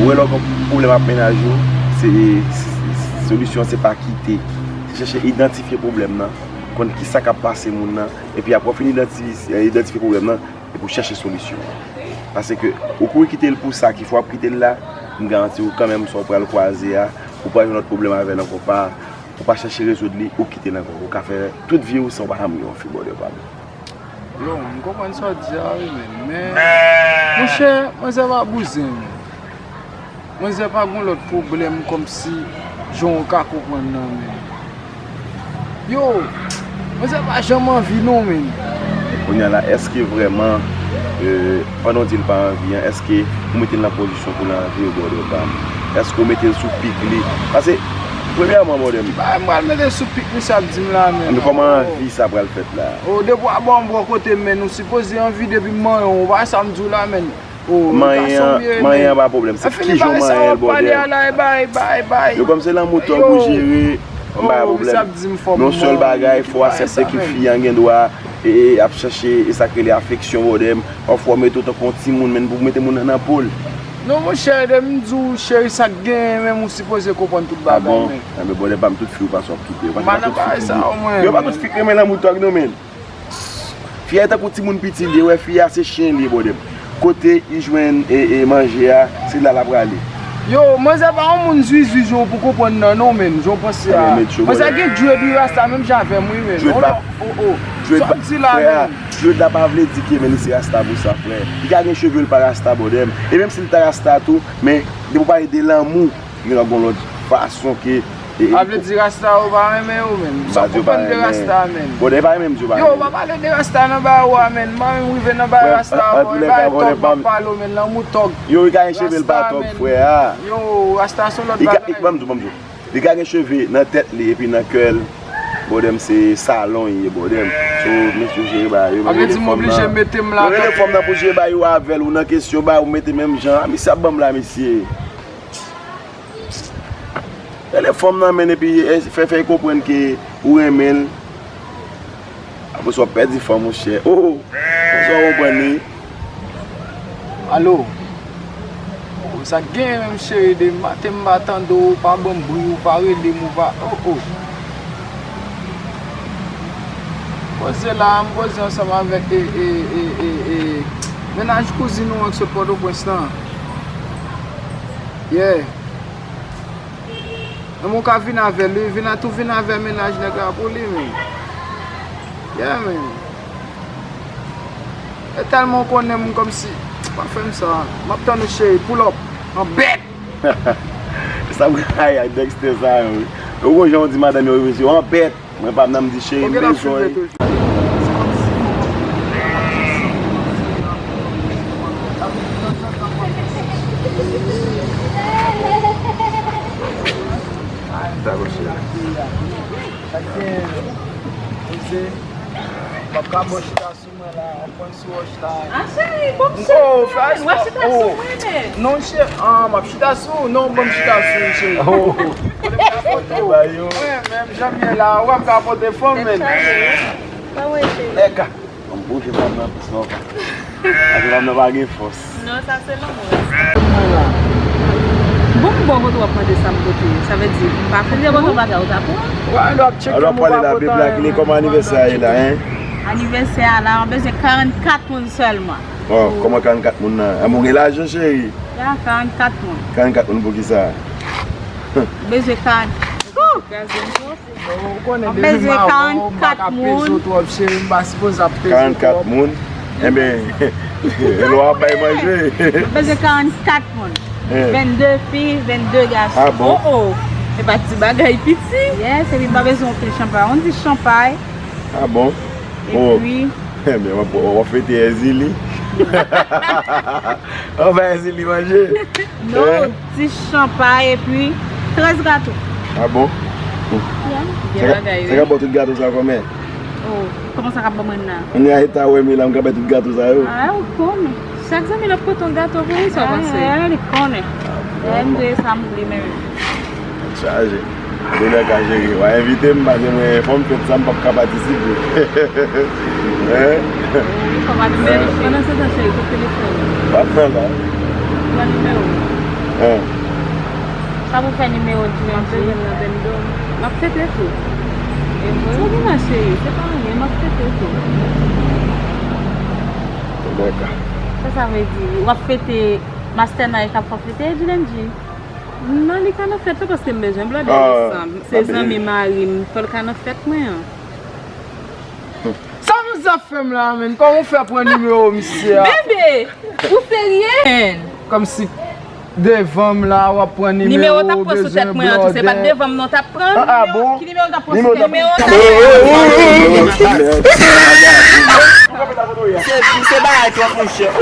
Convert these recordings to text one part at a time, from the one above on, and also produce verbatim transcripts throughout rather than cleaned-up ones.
Ou wè lè w gen pwoblèm ak mennaj ou, se, se, solisyon se pa kite. Se chèche idantifye pwoblèm nan, konn kisa k ap pase moun nan, epi apre w fin idantifye, idantifye pwoblèm nan, epi w chèche solisyon an. Paske ou kouri kite l pou sa ki fè w ap kite l la, m garanti w kanmenm sa w pral kwaze a, ou pral jwenn lòt pwoblèm avè l ankò, pa, ou pa chèche rezoud li, ou kite l ankò. Ou ka fè tout vi w san w pa janm gen yon fi bòdè pa m. Yo, m konprann sa w di a wi, men, men, monchè, manzè pa bouzen, men. Manzè pa gon lòt pwoblèm kòmsi jan w ka konprann nan, men. Yo, manzè pa janm anvi non, men. Kounye a la, èske vrèman, e, pandan w di l pa anvi an, èske ou mete l nan pozisyon pou l anvi w, bòdè pa m? Èske w mete l sou pik li? Paske, premyèman, bòdè m. Ki bagay m pral mete sou pik misye ap di m la, men? Men kòman anvi sa pral fèt la? O, depi w ap bò m bò kote m, men, ou sipoze anvi depi m manyen w, ou pa sa m di w la, men. O, manyen an, manyen an pa pwoblèm, se kijan w manyen l, bòdè. Yo, kòm se lanmou tòg ou jere, m pa gen pwoblèm. Men yon sèl bagay, fò w aksepte ke fi an gen dwa e, e, ap chèche, e, sa k rele afeksyon, bòdè m. Pafwa w mete w tankou yon timoun, men pou w mete moun nan, nan po l. Non, monchè, lè m di w, cheri, sa k genyen, menm ou sipoze konprann tout bagay, men. A bon? Enben, bòdè pa m, tout fi ou pase w ap kite. Yo pa tout fi ki, yo pa tout fi k renmen lanmou tòg, non, men. Fi a tankou timoun piti l ye, wè fi a se chen l ye, bòdè m. Kote li jwenn, e, e, manje a, se la l ap prale. Yo, manzè pa yon moun zwizwi jan w pou konprann nan non, men, jan w panse a. Manzè gen dread wi, rasta menm jan avè m wi, men. Dread pa, o, o, o. Sa w di la, men? Dread la pa vle di ke, men, li se rasta pou sa, frè. Li ka gen cheve l pa rasta, bòdè m. E menm si l ta rasta tou, men, depi w pale de lanmou, gen lòt, gon lòt fason ke, e, e, a vle di rasta yo pa renmen yo, men. Sa w konprann de rasta, men? Bòdè pa renmen m di yo pa renmen. Yo, pa pale de rasta nan bagay ou a, men. M pa menm rive nan bagay rasta a, bon, e bagay tòg m ap pale w, men, lanmou tòg. Yo, li ka gen cheve l pa tòg, frè a. Yo, rasta se yon lòt bagay. Ban m di w, ban m di w. Li ka gen cheve nan tèt li epi nan kè l. Bòdè m, se salon li ye, bòdè m. So, mesye jere bagay yo, men rele fòm nan. Men rele fòm nan pou jere bagay yo avè l, ou nan kesyon bagay ou mete menm jan. A, misye ap ban m la, mesye. Rele fanm nan, men, epi, e, fè, fè l konprann ke ou renmen l. Apre sa, w ap pèdi fanm, monchè. Oh! Konsa w konprann li. Alo? Oh, sa k genyen menm, cheri, de maten m pa tande w, ou pa ban m bri, ou pa rele m, ou pa, oh, oh. Poze la, m poze ansanm avèk, e, e, e, e, e, mennaj kouzin ou an k sot Pòtoprens lan. Yeah. Menm ou ka vin avè l, wi, vin a tou vin avè mennaj nèg la pou li, men. Yeah, men. E tèlman w konnen m kòmsi, pa fè m sa. M ap tann ou, cheri, pull up. An bèt! Sa m rayi ak Dexter sa yo, wi. Ou gon jan w di madanm yo, wi, mesye, an bèt! Mwen pa m nan, m di cheri m bezwen. M ap ka bò chita sou mwen la, w ap pran sou wòch la. Ah, cheri, bon, cheri, w ap chita sou mwen, men. Non, cheri, ah, m ap chita sou ou. Non, ban m chita sou ou, cheri. Kote m ka pote w? Mwen menm, jan m ye la, ou wè m ka pote fanm, men. Nèg. Ban m bouje fanm nan plis lontan. Paske fanm nan pa gen fòs. Non, sa se lanmou, rasta. Bon, m bò kote w ap mande sa m pote. Sa vle di, m pa konn. Kote w bagay ou ta pran? Alò, ap pale la, Bib la, ki kòman anivèsè a ye la, en? Anivèsè a la, m bezwen karannkat moun sèlman. Oh, kòman karannkat moun nan? An, ou gen lajan, cheri? Ya, karannkat moun. Karannkat moun pou ki sa? Bezwen karannkat. Ou konnen depi m avè w, m pa ka peze w twòp, cheri, m pa sipoze ap peze w twòp. Karannkat moun? Enben, lè w ap bay manje. M bezwen karannkat moun. Vennde fi, vennde gason. Ah bon? Oh, oh. E pa ti bagay piti. Yes, epi m pa bezwen anpil chanpay. On dis chanpay. Ah bon? Oh. Epi, enben, w ap, w ap fete Èzili. W ap bay Èzili manje? Non, dis chanpay epi trèz gato. Ah bon? Yeah. Sa ka, sa ka ba w tout gato sa kòman? Oh, kòman sa ka ba mwen la? Kounye a, eta w wè m ye la, m ka bay tout gato sa yo? Ah, ou konnen. Chak zanmi l ap pote yon gato pou li, sa w panse? Ah, li konnen. Lè m vle sa m vle menm. Tèt chaje. Doulè ka jere. W a envite m, paske mwen, fò m fèt sa, m p ap ka patisipe. Hein? Wi, fò patisipe. Pandan se tan, cheri, kote telefòn ou? Pa pran la. Pran nimewo. Sa pou fè nimewo Jumanji? M ap fete tou. E vre? Sa gen la, cheri? Se pa anyen, m ap fete tou. Sa sa vle di? W ap fete Master Nike ap fè w fete Jumanji? Non, li ka nan fèt la paske m bezwen blòdè ansanm. Se zanmi mari m, fò l ka nan fèt mwen an. Sa misye ap fè m la, menn? Kòman w fè pran nimewo misye a? Bebe, ou serye? Kòmsi devan m la, w ap pran nimewo, bezwen blòdè. Nimewo w t ap pran sou tèt mwen an tou, se pa t devan m non w t ap pran. Ah, ah, bon? Ki nimewo w t ap pran sou tèt mwen? Nimewo w t ap pran. Se, se bagay twòp, monchè. Oh.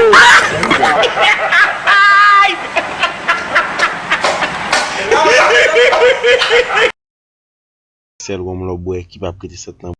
Sèl wonm lè w bwè ki p ap kite sant lan.